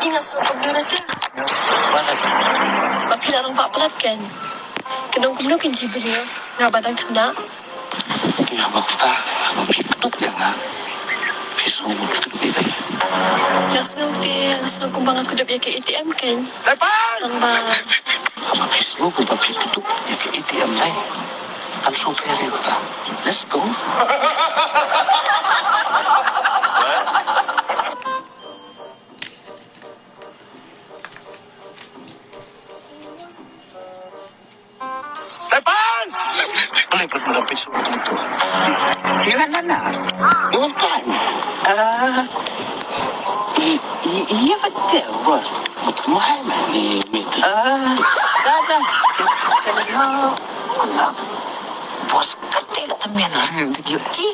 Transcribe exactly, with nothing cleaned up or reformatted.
Ïa nga sngewbha kumno na te. Ba phi la rang ba palat kan. Kynnoh kumno kan ji briew nga ba dang khynnah. Nga ba kata ba phi kdup ïa nga. Phi sngew ba kdup ïa nga. Nga sngew te, nga sngew kumba nga kdup ïa ka A T M kan. Tang ba Haba phi sngew kumba phi kdup ïa ka A T M lai. Kan shu pher ïa kata. Let's go. Sepan! Boleh pun mula pixu betul. Kira nana. Bukan. Ah. I- i- Iya betul, bos. Betul mahal ni, ni. Ah. Dah, dah. Kenal. Kenal. Bos kata temen. Dia ki.